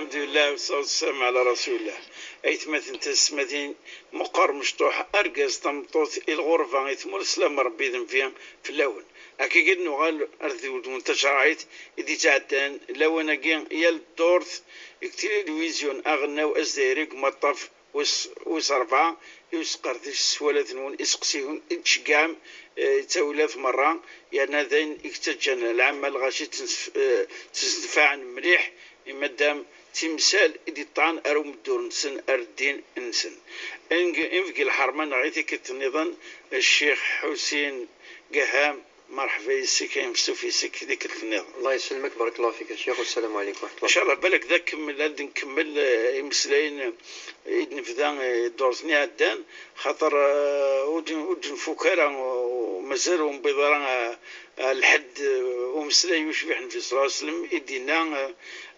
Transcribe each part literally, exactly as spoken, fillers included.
Alḥemdulillah, wassalatu wassalamu ɛla rasulillah. Aytmaten, tisetmatin, meqqer mecṭuḥ, argaz, tameṭṭut, i lɣerba, i tmurt, slam Rebbi d nnbi fell-awen. Akka i nuɣal ar tdewlt-nwen tacerɛit i d-ittɛeddan lawan-agi, yal ddurt, deg tilivizyu aɣelnaw azdayri deg umaṭṭaf wis, wis ṛebɛa, i usqerdec s walat-nwen, iseqsiyen i d-tceggɛem, eh, ttawilat merra, yerna d ayen i yettaǧǧan lɛamma lɣaci ttensf-, eh, ttensnfaɛen mliḥ, i maddam d timsal i d-iṭṭɛen ar umeddur-nsen, ar ddin-nsen. Ing-, inbeggi lḥerma-nneɣ i tikkelt nniḍen, Ccix Ḥusin Gaham, merḥba yes-k, ay msuf yes-k tikkelt nniḍen. Allah yesselmek, barakallahu fik a Ccix, wassalamu ɛalaykum wa rahmatullah. Incallah, balak d akemmel, ad nkemmel, eh, imeslayen, eh, i d-nebda, eh, ddurt-nni iɛeddan, xaṭer, eh, ur d-, ur d-nfuk ara, u-, mazal ur newwiḍ ara, eh, eh, lḥedd, eh, umeslay ucbiḥ Nnbi ṣella Llahu ɛalayhi wa sallam i d-yenna, eh,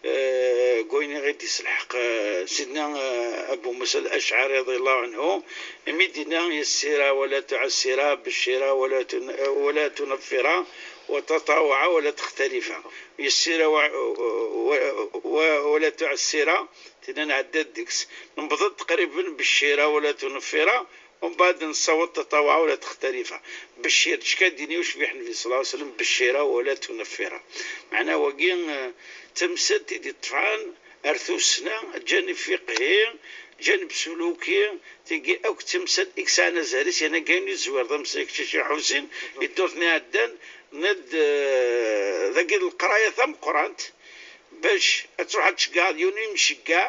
eh, deg wayen i ɣ-id-iselḥeq, eh, Sidna, eh, Abu Musa Al-Acɛari, رضي الله عنه, imi d-yenna: "Yassira wa la tuɛassira, beccira wa la tun-, wa la tunaffira, wa taṭawaɛa wa la textalifa." Yassira wa, wa, wa, wa la tuɛassira, tinna nɛedda-d deg-s. Newweḍ-d teqriben: "Beccira wa la tunaffira", umbeɛd nessaweḍ taṭawaɛa wa la textalifa. Beccir, d cka d-ini ucbiḥ Nnbi ṣella Llahu ɛalayhi wa sallam: "Beccira wa la tunaffira." Meɛna wagi, eh, d tamsalt i d-iṭṭfan ar tussna, lǧanib fiqhi, lǧanib suluki, tigi akk d timsal i yesɛan azal-is, yerna deg ayen i tezwireḍ amsay kečč a Ccix Ḥusin, i ddurt-nni iɛeddan, ned, eh, dagi d leqraya tameqqrant, bac ad truḥ ad tceggeɛ yiwen imceggeɛ,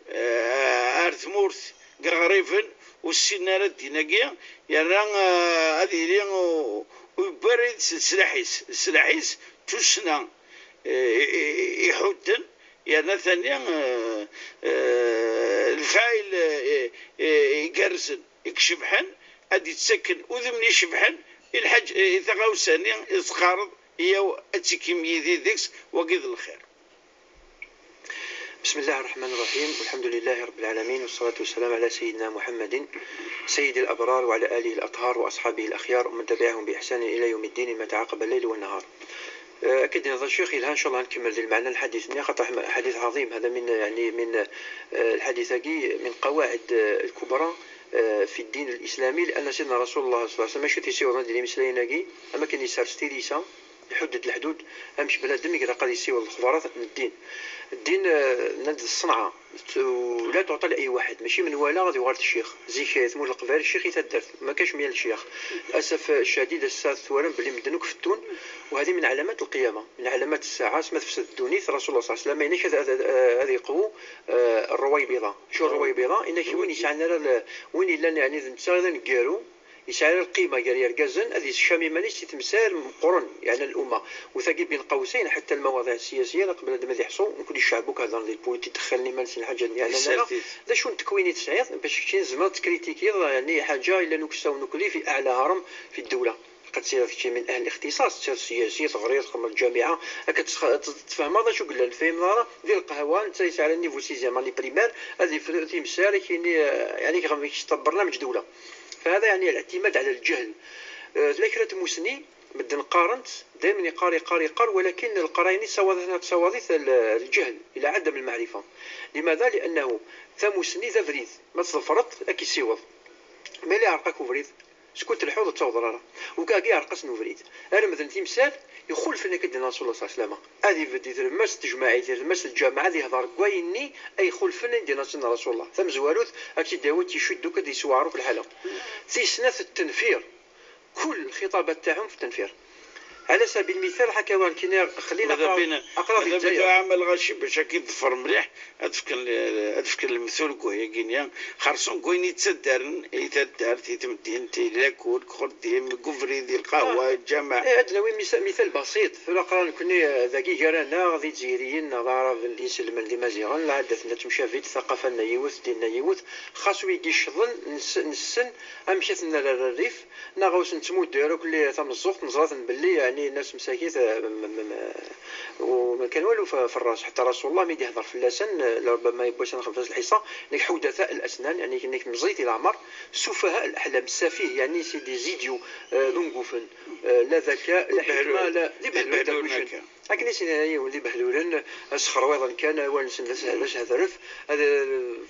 eh, ar tmurt n yiɣriben ur ssinen ara ddin-agi, yerna, eh, ad yili u-, ur yewwi ara yid-s leslaḥ-is, leslaḥ-is d tussna, eh, i, i, i iḥudden, yerna tani, eh, eh, lfaɛil, eh, eh, igerrzen, i icebḥen, ad d-ittaken udem-nni icebḥen i lḥaǧ, i taɣawsa-nni i teqqareḍ: "Iyaw ad tekkim yid-i deg-s, wagi d lxir." بسم الله الرحمن الرحيم. الحمد لله رب العالمين، والصلاة والسلام على سيدنا محمد سيد الأبرار وعلى آله الأطهار وأصحابه الأخيار ومن تبعهم بإحسان إلى يوم الدين ما تعاقب الليل والنهار. آه، أكيد يا شيخ إلهان، إن شاء الله نكمل ذي المعنى الحديث، إن خاطر حديث عظيم هذا، من، يعني، من، آه، الحديث أكي من قواعد، آه، الكبرى، آه، في الدين الإسلامي، لأن سيدنا رسول الله صلى الله عليه وسلم شو تيسير ذي المسلمين أكي، أما كان يسار ستيليسا، يحدد الحدود، أمش بنادم يقدر قد يسير الخبرات الدين. الدين، آه، نند الصنعة، ت-، ولا تعطى لأي واحد، ماشي من ولا غادي يوارد الشيخ. زيك ثمور القبائل الشيخ يتدرت، ما كاش ميال الشيخ. للأسف الشديد، الساعة ثوارم بلي مدنوك في التون، وهذه من علامات القيامة، من علامات الساعة، ما تفسد الدوني. رسول الله صلى الله عليه وسلم، يعني كذا، آه، هذه يقوو، آه، الرويبضة. شو الرويبضة؟ إنك وين يسعنا ل-، وين إلا يعني ذنبتها إذا نقارو، يسعى القيمة قال يرقزن، هذه الشامي مانيش تتمثال مقرن، يعني الأمة. وثاقي بين قوسين، حتى المواضيع السياسية، لا قبل هذا ما يحصو، نكون الشعب وكذا، ذي البوليتيك دخلني ما نسين حاجة، يعني أنا لا. لا، شو نتكويني تسعيض، باش كي نزمر تكريتيكي، يعني حاجة إلا نكسا ونكلي في أعلى هرم في الدولة. قد تصير كشي من أهل الاختصاص، تصير سياسي، تغرير، تخمم الجامعة، راك تسخ-، تفهم هذا شو قلنا، فهم هذا، دير القهوة، أنت يسعى على النيفو سيزيام، راني بريمير، هذه في، في مسار، كاين، يعني، كيغم-، كيشطب برنامج دولة. فهذا يعني الاعتماد على الجهل. آه، لا كرا تموسني، مدن قارنت، دايمًا يقار، يقار، يقار، ولكن القرايني تصوض-، تصوضيت ال-، الجهل إلى عدم المعرفة. لماذا؟ لأنه ثموسني ذا بريد، ما تصفرت، أكي سيوض. ما اللي عرقك وبريد؟ شكون تلحوظ تصوض راه؟ وكاكي عرقس نوبريد. أنا مدن تمثال، يخول فينا كدنا رسول الله صلى الله عليه وسلم. هذه بدي تلمس تجمعي، تلمس الجامعة، هذه هضر كويني، أي خول فينا دينا سيدنا رسول الله. ثم زواروث، أكيد داود يشدو كدي سوارو في الحالة. في سنة التنفير، كل الخطابات تاعهم في التنفير. على سبيل المثال، حكى وان كيني، خلينا ماذا نقراو، بينا، اقرا في ماذا بينا الجزائر. عمل غاشي باش راكي تظفر مليح، ادفكن، ادفكن المثول كوهي كينيا، خرصون كوين يتسدرن، يتدار، تيتمدين، تيلاكول، خرديم، كوفري، ذي القهوة، آه. الجامع. إيه، عندنا وين مثال، مثال بسيط، في الأقران كنا ذاكي جرانا، ذي جزائريين، ذا عرب، الإنسلمن، ذي مزيغن، العادة، نتمشافيت، ثقافة، نيوث، دين، نيوث، خاص ويجي الشغل، نس-، نسن، أمشي، ثنا الريف، ناغوس نتمودير وكل تمزوغت نزرات نبلي، يعني، ناس مساكيت، آه، م-، م-، م-، ومن كان والو في في الراس، حتى رسول الله ملي يهضر في اللسان، آه، لربما يبوسن خمسة الحصة، نك حدثاء الأسنان، يعني نك مزيت إلى عمر، سفهاء الأحلام، السفيه، يعني c'est des idiots، آه، ذو نقوفن، آه، لا ذكاء، لا حكمة، لا، ذي بهلول، ذي بهلول هكا. هكا نسينا، أيوة، ذي بهلولن، أسخر ويضا كان، وانسن ذا سهل، ذا سهل رف، هذا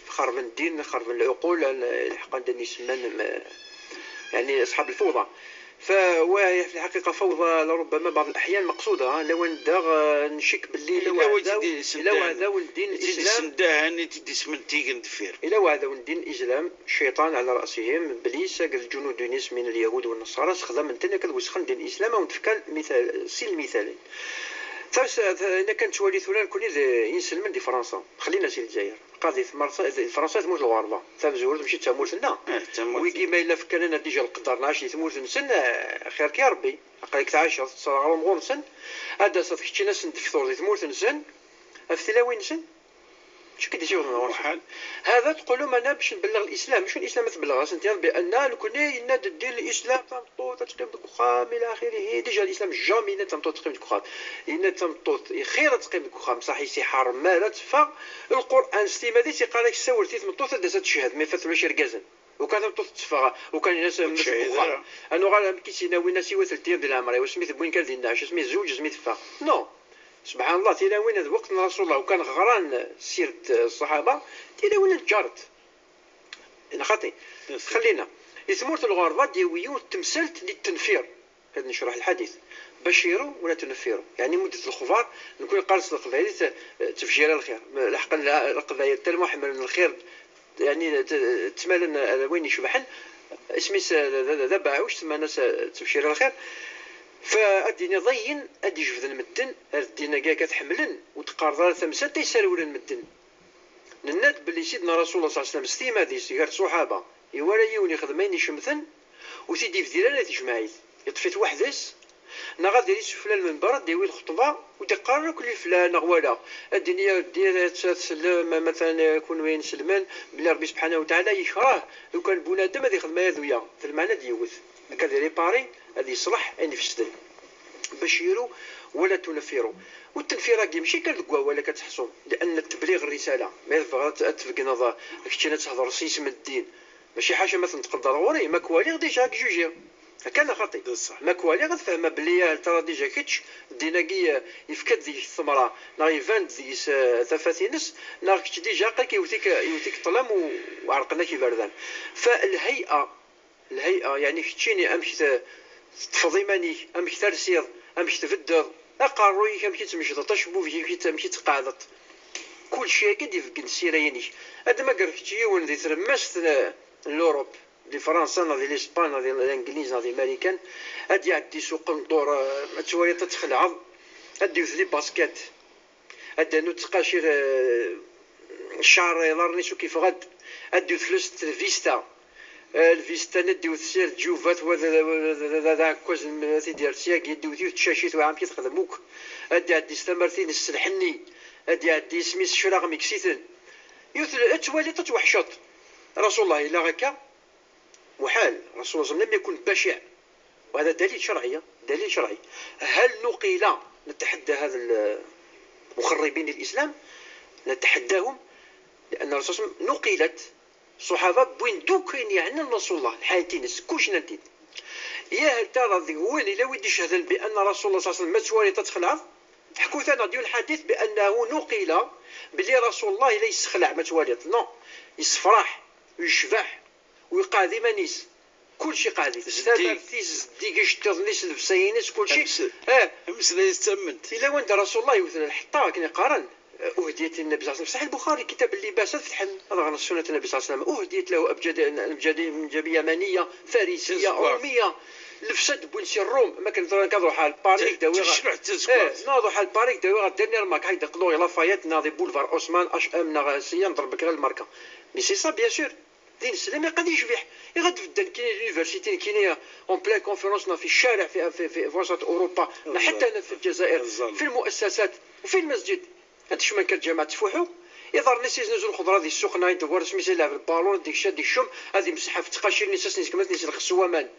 خرب الدين، خرب العقول، الحق عندنا يسمى، يعني أصحاب الفوضى. فهي في الحقيقة فوضى لربما بعض الأحيان مقصودة، ها، لو أن داغ، آه، نشك باللي إلا إلا وعداو، وجد يسندان. إلا وعداو الدين يزيد الإسلام. يسندان، يزيد يسمن تيجن دفير. إلا وعداو الدين الإسلام، الشيطان على رأسهم، إبليس، قال الجنود نس من اليهود والنصارى، سخدم من تنك الوسخن دين الإسلام، ونتفكر مثال، سي المثالين. فس-، ف-، إذا كانت تولي ثورة نكون إذا ينسلمن دي فرنسا، خلينا سي الجزائر. قاضي في مرسى-، في فرنسا تموت الغربة. تمزورت ماشي تموت لنا. آه، تموت. ويكي ما إلا فكرنا ديجا القدر نعيش دي تموت نسن، آه، خيرك يا ربي. أقلك تعيش، تصرى غير مغور نسن. هذا صافي كتشينا سن دكتور دي تموت نسن. أفتلا وين نسن؟ شو كي تجي والله؟ محال. هذا تقول لهم: "أنا باش نبلغ الإسلام". شو الإسلام تبلغ؟ أصلا تيار بأن نكون يناد الدين الإسلام تمطوط تقيم ديك وخام إلى آخره. ديجا الإسلام جامي يناد تمطوط تقيم ديك وخام. يناد تمطوط خير تقيم ديك وخام. صح، يسي حرم ما لا تفا. القرآن ستيما دي تيقال لك ساول تيت مطوط دا تشهد، ما فات ماشي رقازن. وكان مطوط تفا، وكان الناس من تشهد، الوخام. آه. أنا غير كي سينا وين سوى ثلاث أيام ديال العمر، وسميت بوين كان ديال النعش، سميت زوج، سميت فا. نو. سبحان الله، تيلاوين هذا وقت رسول الله، وكان غران سيرة الصحابة، تيلاوين جارت. إن خاطي. خلينا. يثمورت الغربة ديويو تمثلت للتنفير. هاد نشرح الحديث. بشروا ولا تنفروا. يعني مدة الخبار، نكون قارس القبائل ت-، تفجير الخير. لحق القبائل تالمو حمل الخير، يعني ت-، تمالن وين يشبحن. اسمي س-، ذا، ذا، ذا باعوش، تسمى ناس تفجير الخير. فالدين ضين، أدي جبد المدن، هاد الدين كاع كتحملن، وتقارض على ثمسة تيسالولن المدن. نناد بلي سيدنا رسول الله صلى الله عليه وسلم ستيما ديس غير صحابة، يوارا يوني خدمين يشمثن، وتيدي بدير على تجمعيت. يطفيت وحدس، نا غادي يسفل المنبر، ديوي الخطبة، وتقرر كل فلان غوالا. الدنيا دير تسلم، مثلًا، يكون وين سلمان، بلي ربي سبحانه وتعالى يكره لو كان بنادم هذه خدمة يدويا، في المعنى ديوث. هكا دير ريباري، هذه يصلح، أين في السدن. بشروا ولا تنفروا. والتنفير راكي ماشي كان دكوا ولا كتحصل، لأن تبليغ الرسالة، ما يبغى ت-، تفقنا ظا-، كتشينا تهضر سيس من الدين. ماشي حاجة ما تنتقد ضروري، ما كوالي غادي يجاك جوجي. هكا لا خاطي. بصح. ما كوالي غتفهم بلي ترى ديجا كيتش، الدين كي يفكد ديك الثمرة، نا يبان ديك س-، تفاتينس، نا كتش ديجا قاك يوتيك، يوتيك طلام و-، وعرقنا كي بردان. فالهيئة الهيئة، يعني كتشيني أمك ت-، تطفض إيمانيك، أمك ترسيض، أمك تبدض، أقارويك أمك تمشض، تشبوبيك أمك ت-، أمك تقعدط. كل شيء هكا ديفقن السيرة ينيك. هذا ما قال كتشي يون دي ترمست ن-، لوروب، دي فرنسا، نا دي لإسبان، نا دي الإنجليز، نا دي ماريكان. هاد يعدي سوق الدور، آه، تسوالي تتخلعض. هاد يوث لي باسكيت. هاد نو تقاشير، آه، الشعر يضرني شو كيف غد. هاد يوث لوست الفيستا. آه، الفيستا نديو تسير جوفات وذا، وذا، وذا، وذا، كوز م-، تيدير سياق يديو تيو تشاشيت وعام كي تخدموك. هاد عدي استمرتين السلحني. هاد عدي سميس شراغ مكسيتن. يوث ال-، اتوالي تتوحشط. رسول الله إلا هكا. محال، الرسول صلى الله عليه وسلم لم يكن بشع، وهذا دليل شرعي، دليل شرعي. هل نقل، نتحدى هذا ال-، مخربين الإسلام، نتحداهم، لأن الرسول صلى الله عليه وسلم نقلت الصحابة بوين دوكين يعني رسول الله، الحياتين، كلش ننتي. يا هل ترى ذي وين إلا ويدي شهدن بأن رسول الله صلى الله عليه وسلم ما توالي تتخلع؟ حكوا ثنا ديال الحديث بأنه نقل بلي رسول الله لا يسخلع ما تواليت، نو، يسفراح ويشبح ويقعد إيمانيس. كلشي قاعد يتستمر، تيزديق، يشتغل، يلبس، كلشي. أمس-، اه. أمس لا يستمنت. إلا وين رسول الله يوثنا الحطة، كان يقارن. أهديت للنبي صلى الله عليه وسلم. صحيح البخاري، كتاب اللباس، فتحا. هذا غنص سنة النبي صلى الله عليه وسلم. أهديت له أبجد-، أبجدية يمنية، فارسية، رومية. لبسة بوين سي الروم، ما كان كنروح على الباريك، داوي غا-، تشرح تزكوات. اه، نروح على الباريك، داوي غا ديرنيير مارك، هكذا قلوغي لافايت، ناضي بولفار عثمان، اش ام، ناغ سيا، نضربك غير الماركة. مي سي سا، بيان سور. دين السلام يقدر يشبح. يغد بدل كاين لونيفرسيتي، كاين اون بلان كونفيرونس في الشارع، في، في، في، في وسط اوروبا، حتى هنا في الجزائر، في المؤسسات وفي المسجد. هاد الشمال كانت جامعة تفوحو، يظهر لي سيزن نزول خضرة ديال السوق، نايت دوار سميتو يلعب البالون، ديك الشا، ديك الشم، هادي مسحة في التقاشير، نيسا سنيس كما تنيس الخسوة مان.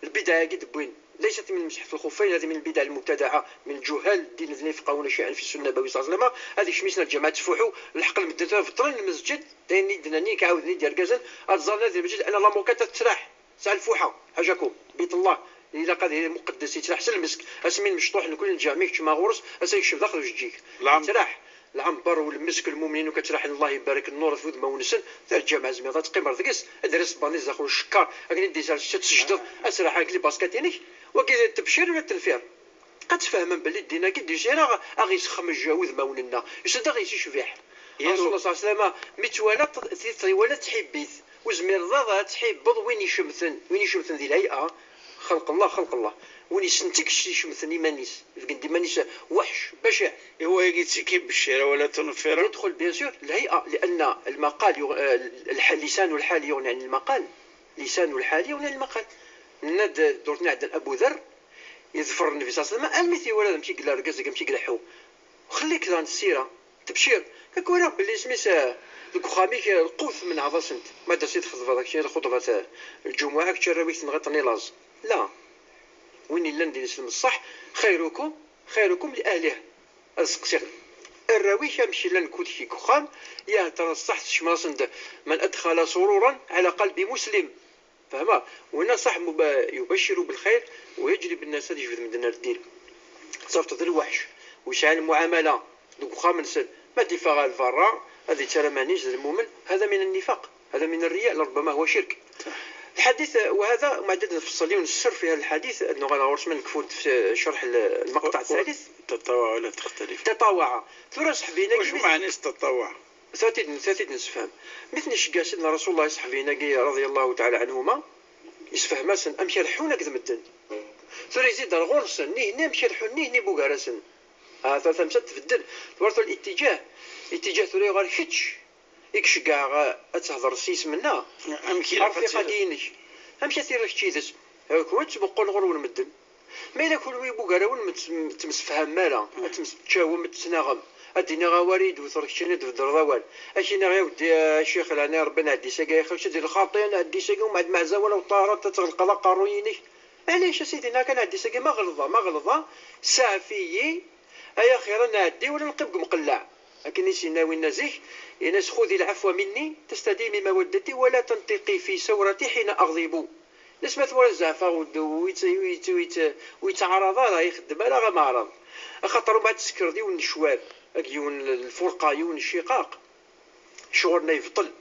البدعة كي دبوين ليست من مسح في الخفين، هذه من البدع المبتدعة من جهال الدين الذين يفقهون شيئا في السنة النبوي صلى الله عليه وسلم. هذه شميسنا الجماعة تفوحوا الحق المدة بطلين المسجد، داين يدنا نيك عاود نيدي ركازا. هاد الزال هذه المسجد أنا لا موكات تتراح ساع الفوحة حاجاكم بيت الله. إلا قد هي مقدس يتراح سلمسك أسمين مشطوح لكل الجامع كما غورس أسيك شف داخل وجيك. العم. تراح العنبر والمسك المؤمنين وكتراح الله يبارك النور في ذمة ونسن. تاع الجامعة زميضة تقيم رزقس أدرس باني زاخو الشكار أكن يدي سال شت سجدت. أسرح هاك لي باسكاتينيك وكي تبشير ولا التنفير. قد تفهمن باللي الدين كي ديجيرا أغي يسخمج وذمة وننا يسد أغي يشبيح. يا رسول الله صلى الله عليه وسلم مي توالى ت- تي- توالى تحبيت وزمير ضاضا تحبض وين يشمثن، وين يشمثن ذي الهيئة. خلق الله، خلق الله. وين يسنتك شي يشمثن إيمانيس، يفقن دي مانيس وحش بشع. هو يجي تسكي بالشيرة ولا تنفر. يدخل بيان سور الهيئة، لأن المقال يغ... آه، الح... لسان الحال يغني عن المقال. لسان الحال يغني عن المقال. ند دورتنا عند أبو ذر يظفر النبي صلى الله عليه وسلم، المثي ولا مشي قلا رقز مشي قلا حو. خليك ذا السيرة. تبشير. كاك وراك باللي سميت، آه، ديك وخاميك، آه، القوت من عظا سنت. ما دا سيد خطبة داك الشيء الخطبة تاع الجمعة، كتشرى ويت نغطني لاز. لا. وين إلا ندير نسلم الصح، خيركم، خيركم لأهله. السقسي. الراوي كامشي لنا كل شيء كخام، يا ترى الصح تشماصن ده من أدخل سرورا على قلب مسلم. فهمها؟ وهنا صح مب- يبشر بالخير ويجلب الناس هذه يجبد من دنا الدين. صافت ذا الوحش ويسعى المعاملة دوك خام نسل ما دفاع الفارة هذه ترى مانيش ذا المؤمن. هذا من النفاق، هذا من الرياء، لربما هو شرك. الحديث وهذا معدد نفصل ونسر في هذا الحديث أنه غنغرس من كفوت في شرح المقطع الثالث. تطاوع ولا تختلف؟ تطاوع. ثورة صحبينا واش معنى التطاوع؟ ثاتيد ثاتيد نسفهم. مثل شقا سيدنا رسول الله صحبينا رضي الله تعالى عنهما يسفهم سن أمشي الحون أكد مدن. ثورة يزيد الغرس نيه نيه أمشي الحون نيه نيه بوغارسن. ها ثلاثة مشات تبدل. ثورة الاتجاه، اتجاه ثورة غير كتش. يكش كاع أتهضر سيس منا. أمشي أرفيق دينك. أمشي ثيرك تشيدس. هاك وين تبقون غير ونمدن. ما إلا كل وي بوغارا ون مت- تمسفهم مالا، تمسفهم متسناغم. أدينا غواريد وثرك شنو تفدر ضوال. أشينا غير ودي يا شيخ لنا ربنا عدي ساقي يا خرج دير الخاطي أنا عدي ساقي وما عاد مع زوال وطارت تتغلق على قاروينك. علاش يا سيدي أنا كان عدي ساقي ما غلظة ما غلظة. سافيي. أيا خير أنا عدي ولا نقبك مقلع. لكن يسينا وين نزيه. ينس خذي العفو مني تستديمي مودتي ولا تنطقي في سورتي حين أغضب. نسمة ورا الزعفة ود- ويت- ويت- ويت- ويتعرض راه يخدم على غا معرض. خاطر ما تسكر ديون الشواب، ديون الفرقة، ديون الشقاق. شغلنا يبطل.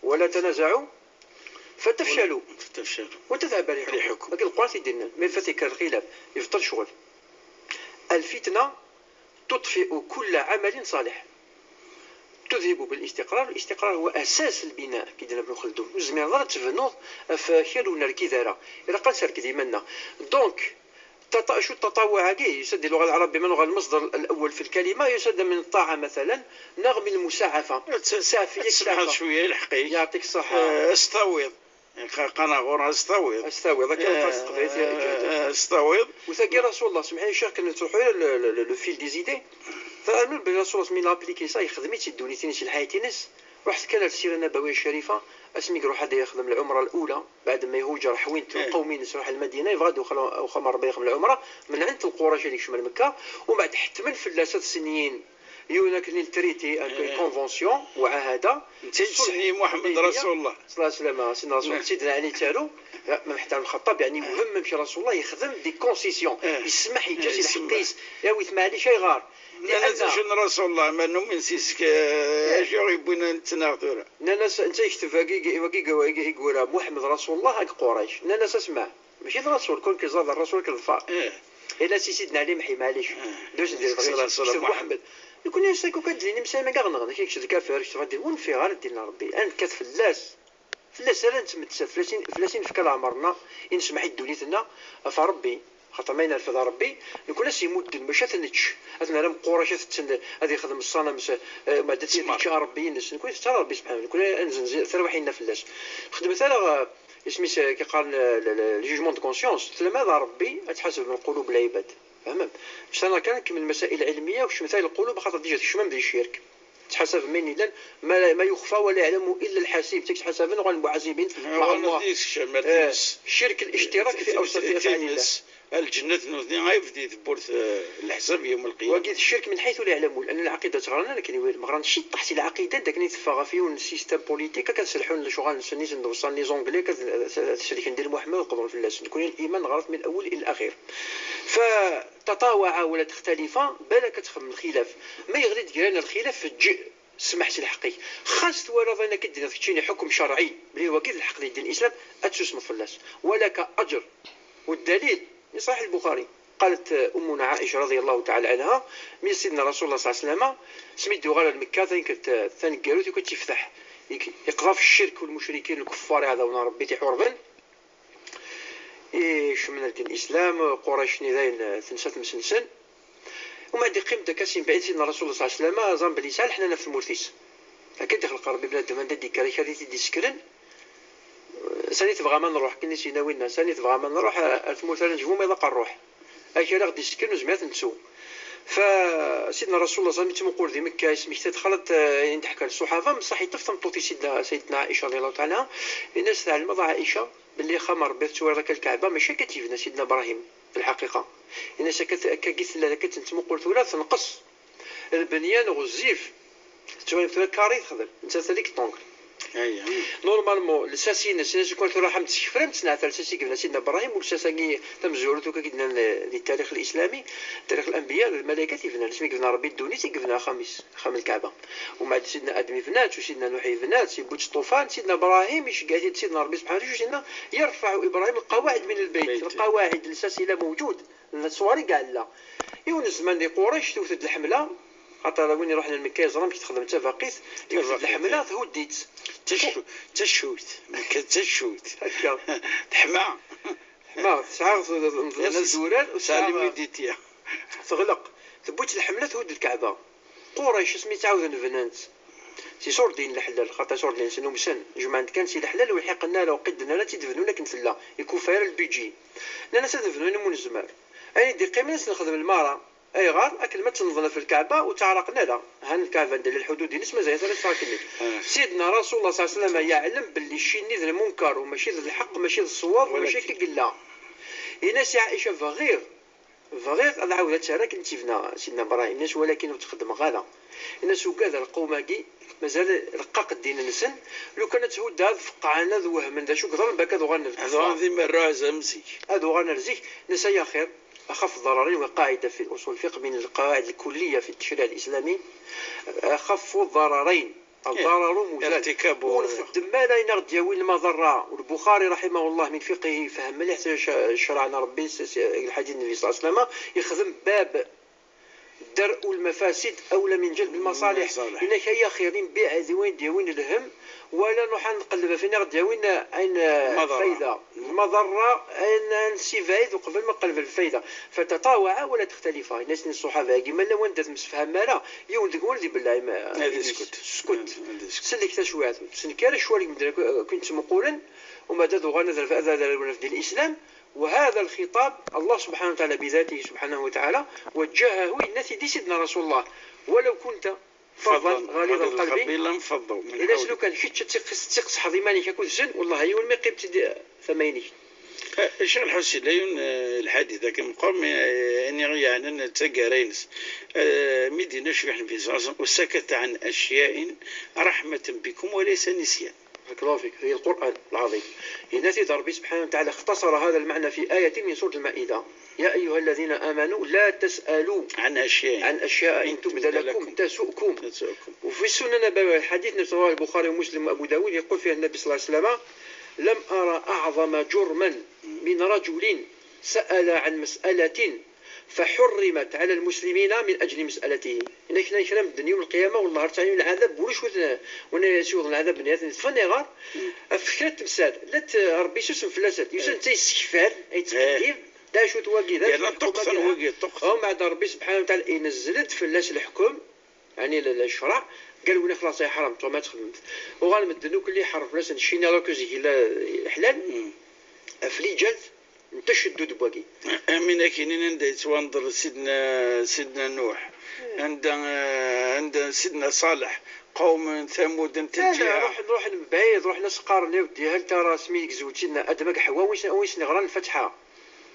ولا تنازعوا فتفشلوا فتفشلوا. وتذهب ريحكم. ريحكم. هاك القرآن تيدينا ما يفتك الخلاف يبطل شغل. الفتنة تطفئ كل عمل صالح. تذهب بالاستقرار. الاستقرار هو أساس البناء كي دينا ابن خلدون. وزمير ضرب تفنوض في خير ونركي دارا. إلا قال سرك ديمنا. دونك، تط- شو التطوع هاكي؟ يسد اللغة العربية من اللغة المصدر الأول في الكلمة يسد من الطاعة مثلا، نغم المساعفة. سافية تسمح شوية الحقيقة. يعطيك الصحة. آه، استويض. يعني خ- قناغور استويض. استويض، هكا آه، القصد قبيلتي آه، استويض. وثاقي رسول الله، سمحي لي شيخ، كنا تروحوا ل- ل- ل- لو فيل دي زيدي. فأمن برسول الله، سمي لابليكي سا، يخدم يتي الدنيا تيني شي الحياة تينس. رحت كان السيرة النبوية الشريفة، اسمي روح هذا يخدم العمرة الأولى، بعد ما يهوجر حوينت إيه. القومين يروح المدينة، يبغى يدخل وخا مرة يخدم العمرة، من عند القريش اللي يشمل مكة، ومن بعد حتما في اللاسات سنين يونك للتريتي، إيه. كونفونسيون، معاهدة. نتي تسني محمد رسول الله. صلى الله عليه وسلم، سيدنا رسول الله، نعم. سيدنا علي تالو، محترم الخطاب، يعني مهم مش رسول الله يخدم دي كونسيسيون، إيه. يسمح يجازي إيه، يسمح. الحقيس، يا ويت معليش يغار. لا، لا، لأن شنو رسول الله، ما نؤمن سيسك، آه، إيه. شو يبغينا نتناغ ثورة؟ لا، لا، س-، أنت يكتب هاكي، هاكي، هاكي، هاكي يقول محمد رسول الله، هاك قريش. لا، لا، س-، اسمع. ماشي الرسول، كون كيزاد الرسول كيظفر. إيه. إلا سي سيدنا علي محي، معليش. إيه. دوز ندير سيدي البغيض. سيدي محمد. محمد. يكون يساكو كدليني مسامع كاع غنغنى، كيكشف الكافر، كيكشف غادي، ونفيغ غير دينا ربي. أنا كات فلاس. فلاس أنا نتمتسى، فلاس ين-، فلاس ينفك العمرنا، ينسمح الدنيتنا، أف ربي. خاطر ما ينرفض ربي، نكون أس يمدن، باش أتنتش. أتنا رم قريش أتتسن، هذه يخدم الصنم، س-، آه، ما دتسن تشا ربي ينس، نكون تشا ربي سبحانه، نكون أنزل زي-، ثروحينا فلاس. خدمت أنا، آه، اسمي س-، كي قال ال-، ال-، ال-، الجوجمون دو كونسيونس، تلمذ ربي أتحاسب من قلوب العباد. فهمت؟ باش أنا كان نكمل المسائل العلمية وش مسائل القلوب، خاطر ديجا تشمم ذي الشرك. Ttḥasaben ayen yellan, ma, ma yuxfa wala yeɛlamu illa lḥasib, ttḥasaben ɣer lmuḥasibin, ɣer Allah. Ccirk al-ishtirak fi awsat af'alillah. Lǧennet nutni ay bdi tewwurt leḥsab yawm lqiyama. Wagi d ccirk min ḥaytu la yeɛlamun, anna lɛaqida ttɣran akken iwulem, ɣran ciṭṭaḥ si lɛaqida, d akken i teffeɣ ɣef yiwen n système politique, akken selḥun lecɣal-nsen i sen-d-weṣṣan les Anglais, akka ad selken di Lmuḥemmed, qebḍen fell-asen. Nekni liman ɣer-t min lawel ila laxir. Fa tatawaɛa wala textalifa, balak ad texdem lxilaf. Ma yeɣli-d gar-aneɣ lxilaf, eǧǧ ssmaḥ si lḥeqq-ik. Xas twalaḍ ayen akka d-tiniḍ keččini ḥukm cerɛi, belli wagi d lḥeqq di ddin islam, ad tsusmeḍ fell-as. Wa laka aǧr. Wa ddalil, min ṣaḥiḥ Lbuxari. Qalet Ummuna Ɛica raḍi Llahu taɛala ɛanha, mi Sidna Rasul Llah ṣalla Llahu ɛalayhi wa sallam, asmi d-yuɣal ar Mekka, taneggarut yuki ad tt-ifteḥ, yeqḍa f ccirk u lmucrikin, lkuffar, iɛdawen n Rebbi, t-iḥurben. Ikecmen ar ddin islam, Qurayc-nni dayen tensa tmes-nsen. Umbeɛd iqqim-d akka si mebɛid Sidna Rasul Llah ṣalla Llahu ɛalayhi wa sallam, ẓan belli yesɛa leḥnana f tmurt-is. Akka i d-ixleq Rebbi bnadem, anda d-yekker akal i t-id-isekren. Sani tebɣam ad nruḥ, akken i s-yenna winna, sani tebɣam ad nruḥ ar tmurt ara nejbu ma ilaq ad nruḥ. Akal i ɣ-d-isekren nezmer ad t-nettu. Fa Sidna Rasul Llah ṣalla Llahu ɛalayhi wa sallam ittmuqul di Mekka, yesmekta-d xalat ayen d-ḥkan ṣṣuḥaba, mṣaḥ iṭṭef tameṭṭut-is Sidna, Sayyidatna Ɛica raḍi Llahu taɛala ɛanha, yenna-as teɛlemeḍ a Ɛica belli axxam n Rebbi tettwaliḍ akka lkaɛba mačči akka tt-yebna Sidna Brahim. Fi lḥaqiqa, ini-as akka, akka i tella, akka tt-nettmuqul tura tenqes. Lbenyan ɣezzif, tettwalim tura carré texdem, nettat rectangle. Normalement, lsas-ines, ini-as ukan tura ḥam tsekfram, tesneɛta lsas i yebna Sidna Brahim, u lsas-agi tamezwarut akka i d-nnan di tarix lislami, tarix lanbiya, d lmalaykat i yebnan, asmi yebna Rebbi ddunit i yebna axxam-is. Axxam n Lkaɛba. Umbeɛd Sidna Adem ibna-tt, u Sidna Nuḥ ibna-tt, yewwi-tt ṭṭufan, Sidna Brahim iceggeɛ-it-id Sidna Rebbi subḥanahu wa taɛala, yerfaɛ Ibrahim lqawaɛid min lbeyt, lqawaɛid, lsas ila mewǧud, d ṣṣwar i iɛella. Yiwen zzman di Qurayc tewwet-d lḥemla, xaṭer win iruḥen ar Mekka yeẓra amek texdem d tabaqit, tewwet-d lḥemla, thudd-itt. D tacuwt, Mekka d tacuwt. Akka. Teḥma. Teḥma, tesɛa, tesɛa azurar, u tesɛa, teɣleq. Tewwi-tt lḥemla, thudd lkaɛba. Qurayc asmi tt-ɛawden bnan-tt, s iṣurdiyen n leḥlal, xaṭer iṣurdiyen-nsen umsen, jemɛen-d kan si leḥlal, ur lḥiqen ara, ur qidden ara, ad tt-id-bnun akken tella, yekkufa ara lbidji. Nnan-as ad bnun am unezmar. Ayen i d-iqqimen ad s-nexdem lmara. Ayɣer? Akken ma tt-neḍlef lkaɛba ur tt-ɛraqen ara. Han lkaɛba anda llan lḥudud-ines mazal-it ara teffeɣ akkenni. Sidna Rasul Llah ṣalla Llahu ɛalayhi wa sallam yeɛlem belli cci-nni d lmunkar u mačči d lḥeqq, mačči d ṣṣwab, mačči akka i yella. Yenna-as i Ɛica bɣiɣ Bɣiɣ ad ɛawdeɣ ad tt-rreɣ akken i tt-yebna Sidna Brahim, ini-as walakin ur tt-xeddmeɣ ara. Ini-as ugad ar lqewm-agi, mazal reqqaq ddin-nsen, lukan ad thudd ad feqqɛen, ad wehmen d acu yeḍran, bak ad uɣalen d lkuffar. Ad uɣalen d imerra azal am zik. Ad uɣalen ar zik, ini-as ay axir, أخف الضررين, وقاعدة في أصول الفقه من القواعد الكلية في التشريع الإسلامي, أخف الضررين. الضرر مزال. Ur nxeddem ara ayen aɣ-d-yawin lmaḍerra. U Lbuxari raḥimahullah min fiqhihi ifehhem mliḥ ccreɛ n Rebbi, lḥadit n Nnbi ṣalla Llahu ɛalayhi wa sallam, yexdem bab درء المفاسد أولى من جلب المصالح. Ini-ak ay axir, nbiɛed i wayen d-yawin lhemm, wala nruḥ ad nqelleb ɣef wayen aɣ-d-yawin ayen lfayda. Lmaḍerra, ad nessibɛid uqbel ma nqelleb lfayda. فتطاوعا ولا تختلفا. Ini-asen i ṣṣuḥaba-agi, ma llan wanda ur temsefhamem ara, yiwen deg-wen ad ibelleɛ imi-s. Ad iskut. Sellek taswiɛt, ur ttnekkar ara ccwal deg medden akk, akk i ttmuqulen, umbeɛd ad uɣalen ad ref-, ad, ad rewlen ɣef ddin Islam. وهذا الخطاب الله سبحانه وتعالى بذاته سبحانه وتعالى وجهه, yenna-t-id i Sidna Rasul Llah, ولو كنت فظا غليظ القلب لانفضوا من حولك. Ini-as lukan kečč ad tiqes-, ad tiqesḥeḍ iman-ik akked-sen, wellah yiwen ma yeqqim-d tama-inek. Ccix Lḥusin, la yiwen, eh, lḥadit akken meqqer, mi, eh, ayen i ɣ-yeɛnan d taggara-ines. Eh, mi d-yenna ccix Nnbi ṣalla Llahu ɛalayhi wa sallam, وسكت عن أشياء رحمة بكم وليس نسيان. بارك الله فيك، هي القرآن العظيم. Yenna-t-id Rebbi سبحانه وتعالى, اختصر هذا المعنى في آية من سورة المائدة. يا أيها الذين آمنوا لا تسألوا عن أشياء إن تبد لكم تسؤكم. تسؤكم. وفي السنة النبوية الحديث رواه البخاري ومسلم وأبو داود يقول فيها النبي صلى الله عليه وسلم: لم أر أعظم جرما من رجل سأل عن مسألة فحرمت على المسلمين من أجل مسألته. Yenna-ak kra n medden yawm lqiyama, wellah, ar ttɛayin lɛadab, ulac win, win ara s-yewwḍen lɛadab n yat n ṭṭfen, ayɣer? Ɣef kra n temsal, la t-, Rebbi susem fell-asen. Yusa netta yessekfal, yettqeddib, d acu-t wagi, d acu-t lḥukm-agi? Umbeɛd Rebbi subḥanahu wa taɛala inezzel-d fell-as leḥkem, yeɛni le-, le-, ccreɛ, qal win xlaṣ ay ḥram, tura ma txedmemt. Uɣal medden akk lli iḥerr fell-asen cci-nni, alors que zik yella ḥlal, ɣef liǧal n taceddud n wagi. Amin akinin anda yettwanḍer Sidna, Sidna Nuḥ. عند عند سيدنا صالح، قوم ثمود. انت لا لا، روح نروح من بعيد، روح ناس قارن يا ودي. هل ترى سمي يقزوج سيدنا ادم اك حواء وين سن يغران الفتحه؟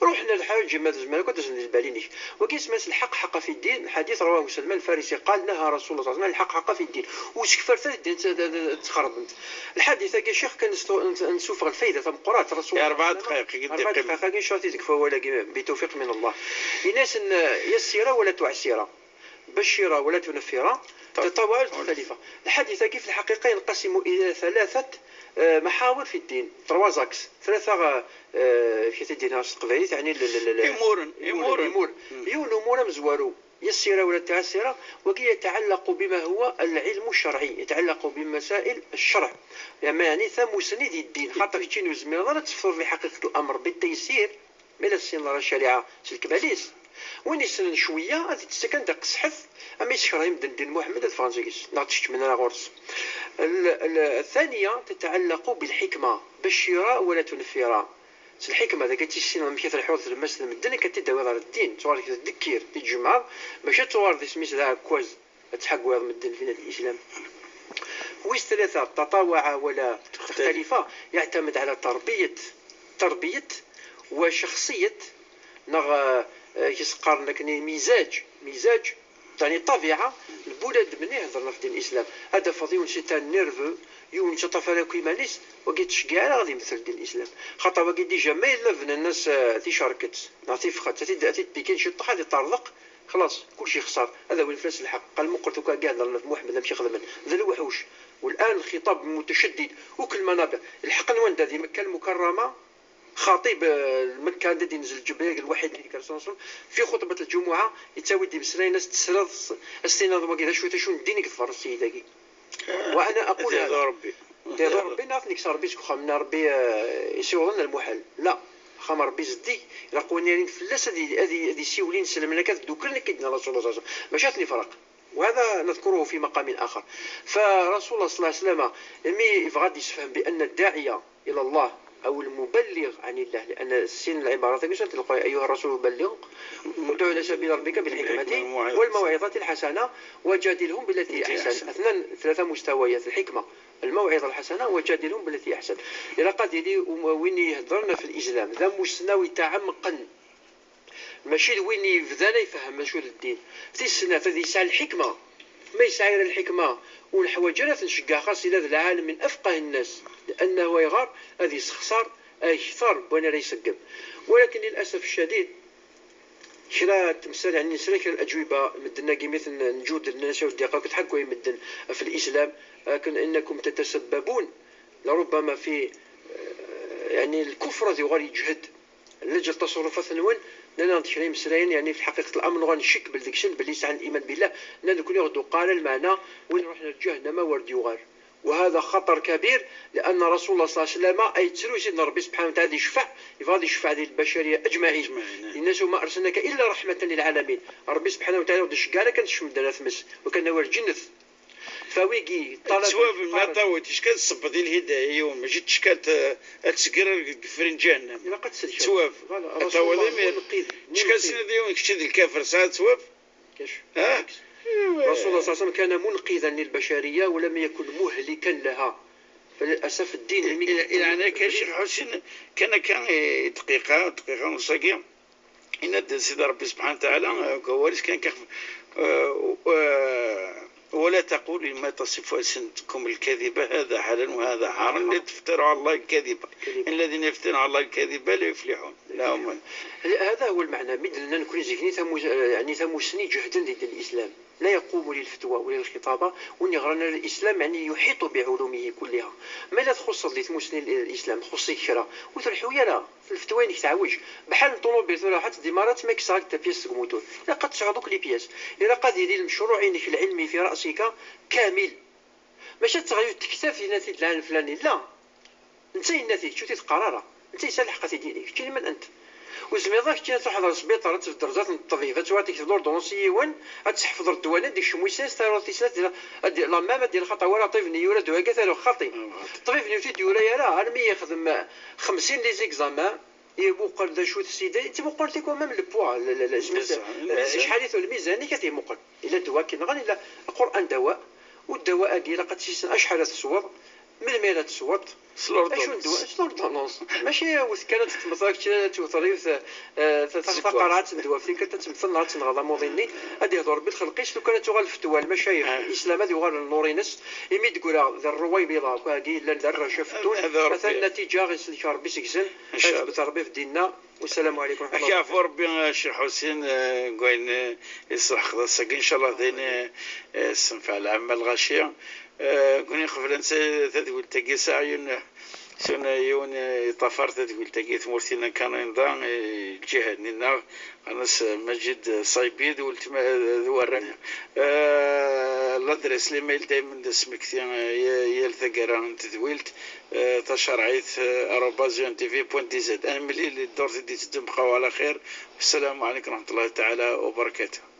روح للحاج ما تزمر كنت تزن البالينيك. وكيس ماس الحق حق في الدين، حديث رواه سلمان الفارسي قال: نهى رسول الله صلى الله عليه وسلم الحق حق في الدين. وسكفر ثلاث الدين تخربنت. الحديث يا شيخ كان نسوفغ الفايده ثم قرات رسول الله أربع دقائق، أربع دقائق كان شو تزكفوا ولا بتوفيق من الله. الناس يسيره ولا تعسيره. بشرة ولا تنفرة. تطوعات مختلفة. الحديث كيف الحقيقة ينقسم إلى ثلاثة آه، محاور في الدين، trois axes، ثلاثة آه، في الدين تقبيليت يعني إمورن، إمورن. إمورن. يون أمور مزوارو يسيرة ولا تعسيرة، وكي يتعلق بما هو العلم الشرعي، يتعلق بمسائل الشرع. يعني ثموسني دي الدين، خاطر كي نزمر تفضل في حقيقة الأمر بالتيسير. مي لا تسين راه الشريعة سلك باليس. وين يسن شوية غادي تسكن دا قصحف. أما يسكر يمدن دين محمد الفرنسيس نعطيش من راه غورس. الثانية تتعلق بالحكمة، بشرة ولا تنفرة. الحكمة ذاك تيسين من كثر حوض المسلم الدنيا كتداوي على الدين، تصور كذا الدكير تيجمع باش تصور دي سميس ذا كواز. تحقوا مدن في الإسلام. ويس ثلاثة تطاوع ولا تختلفة، يعتمد على تربية، تربية وشخصية نغ يسقار لكن مزاج، مزاج يعني الطبيعة. البلاد من يهضر في دين الإسلام هذا فاضي ونسيت نيرفو يوم تطفى لك كيمانيس وقيت تشجع على غادي يمثل دين الإسلام. خاطر وقيت ديجا ما إلا بنا الناس تيشاركت نعطي فخت تيد تيد بيكين شي طاح هذه طارلق. خلاص كلشي خسر. هذا هو الفاس الحق. قال مقرتو كاع كاع هضرنا في محمد ماشي خدمنا ذا الوحوش. والان الخطاب متشدد وكل المنابر. الحق نوان دادي مكه المكرمه. خطيب مكه دادي نزل جبريل الوحيد اللي كان صلى الله عليه وسلم في خطبه الجمعه يتساوي دي مسرين ناس تسرد. السينما ما كذا شويه شو نديني كثر السيد هاكي. وانا اقول هذا ربي. تيضر ربي نعرف نكسر ربي سكو خامنا ربي يسيوضن المحل لا. خام ربي زدي رقوني فلاس هذه هذه هذه سيولين سلمنا كذ دوكل نكدنا رسول الله صلى الله عليه وسلم باش الفرق. وهذا نذكره في مقام اخر. فرسول الله صلى الله عليه وسلم لمي يبغى يسفهم بان الداعيه الى الله او المبلغ عن الله لان السين العباره تلقى ايها الرسول بلغ. ادع الى سبيل ربك بالحكمه والموعظه الحسنه وجادلهم بالتي احسن. اثنان ثلاثه مستويات الحكمه. الموعظة الحسنة وجادلهم بالتي أحسن. إلا قد يدي وين يهضرنا في الإسلام ذا مستوي تاع مقن. ماشي وين يبدا لا يفهم شو الدين. في السنة هذه يسعى الحكمة. ما يسعى غير الحكمة. والحوايج أنا تنشجع خاص إلى ذا العالم من أفقه الناس لأنه يغار هذه يسخسر أكثر وأنا لا يسقم. ولكن للأسف الشديد كرا تمثال يعني نسري كرا الأجوبة مدنا كي مثل نجود الناس ودي قاك تحكوا مدن في الإسلام. لكن إنكم تتسببون لربما في آه، يعني الكفر ذي غير يجهد لجل تصرفات نون. لنا نتكلم مسرين يعني في حقيقة الأمر نغن نشك بالدكشن باللي سعى الإيمان بالله. لأن كل يغدو قال المعنى وين رحنا لجهنم ورد يغار. وهذا خطر كبير لأن رسول الله صلى الله عليه وسلم أي تسلو سيدنا ربي سبحانه وتعالى يشفع يفضل يشفع ذي البشرية أجمعين. الناس وما أرسلناك إلا رحمة للعالمين. ربي سبحانه وتعالى ودي الشقارة كان تشمل دنا ثمس وكان هو الجنة. فويقي طلب سواب ما طاوت اش كان الصب ديال الهدايه يوم ما جيت شكالت اتسكر في جهنم. إلا قد سلشوا سواب. حتى هو لا يمير. اش كان سنة ديال كشتي الكافر ساعه سواب. كاش ها. رسول الله صلى الله عليه وسلم كان منقذا للبشرية ولم يكن مهلكا لها. فللأسف الدين إلى أنا كان الشيخ حسين كان كان دقيقة دقيقة ونص كي إن سيدي ربي سبحانه وتعالى كوارث كان كيخ ولا تقولوا لما تصف ألسنتكم الكذب هذا حلال وهذا حرام لتفتروا على الله الكذب. إن الذين يفترون على الله الكذب لا يفلحون. لا هم. هذا هو المعنى. مدلنا نكون زيكني ثموز يعني ثموسني جهدا ضد الإسلام. لا يقوم للفتوى وللخطابة. ونغرنا الإسلام يعني يحيط بعلومه كلها. ما لا تخص ذي ثموسني الإسلام تخص كرا وترحو يرى. الفتوى انك تعوج بحال الطوموبيل ثورة حتى ديمارات ما كسرك تا بياس تقموتون. لا قد تسعى دوك لي بياس. إلا قد يدير المشروع إنك العلمي في رأسك كامل. ماشي تغير تكتب في نتيجة العالم الفلاني لا. انت النتيجة شو تتقرر. انت يسال الحق تيديني كي من انت. وزميض كي تروح على السبيطار تبدل درجات من الطبيب تواتيك في لوردونس يون. تحفظ الدوانه ديك شمويسان ستايروتيسات ديال لا مام ديال خطا ولا طيب نيورا دواكا ثانو خاطي. الطبيب نيوتي ديورا يا راه مي يخدم خمسين لي زيكزامان. Imuqel d acu-t sida, yettmuqul tikwal même le poids, le- le- le- acḥal-it lmizan-ik ad t-imuqel. Ila ddwa akken nɣan, ila Lqur'an dawa, u ddawa-agi ilaq ad t-issen acḥal ad tesweḍ, melmi ara tesweḍ, acu n ddwa, s l'ordonnance. Mačči wet kan ad tettmeḍ, kečč ad tewteḍ yiwet, eh, ta- ta- taqerɛet n ddwa, tin kan ad temmteḍ neɣ ad tenɣeḍ amuḍ-nni, ad ihdu Rebbi lxelq-is, lukan ad tuɣal fetwa, lmacayix, islam ad yuɣal n nnur-ines, imi d-ggreɣ d rruwaybiḍa, akk-agi yellan d arrac afettun, atan natija isellek Rebbi seg-sen, ad tbet Rebbi f dinna. Wassalamu ɛalaykum wa rahmatullahi. Ad k-yeɛfu Rebbi, a Ccix Ḥusin, eh, deg wayen, eh, i tesleḥqeḍ ass-agi. Ncallah d ayen, eh, eh, tessenfeɛ lɛamma lɣaci. Eh, nekkni qeblen tadwilt-agi, sɛiɣ yiwen, yiwen, eh, yeṭṭafar tadwilt-agi, tmurt-inna Kanada, eh, lǧiha-nni-nneɣ, qqaren-as, eh, Maǧid Ṣaybi, d weltma, eh, d warraw. Eh, l'adresse, l'email, daymen d asmekti, eh, y- yal taggara n tedwilt, eh, tacerɛit, eh, arobase U N T V point D Z. Ad nemlil i ddurt i d-iteddun, bqaw ɛla xir. Wassalamu ɛalaykum wa rahmatullahi taɛala wa barakatuh.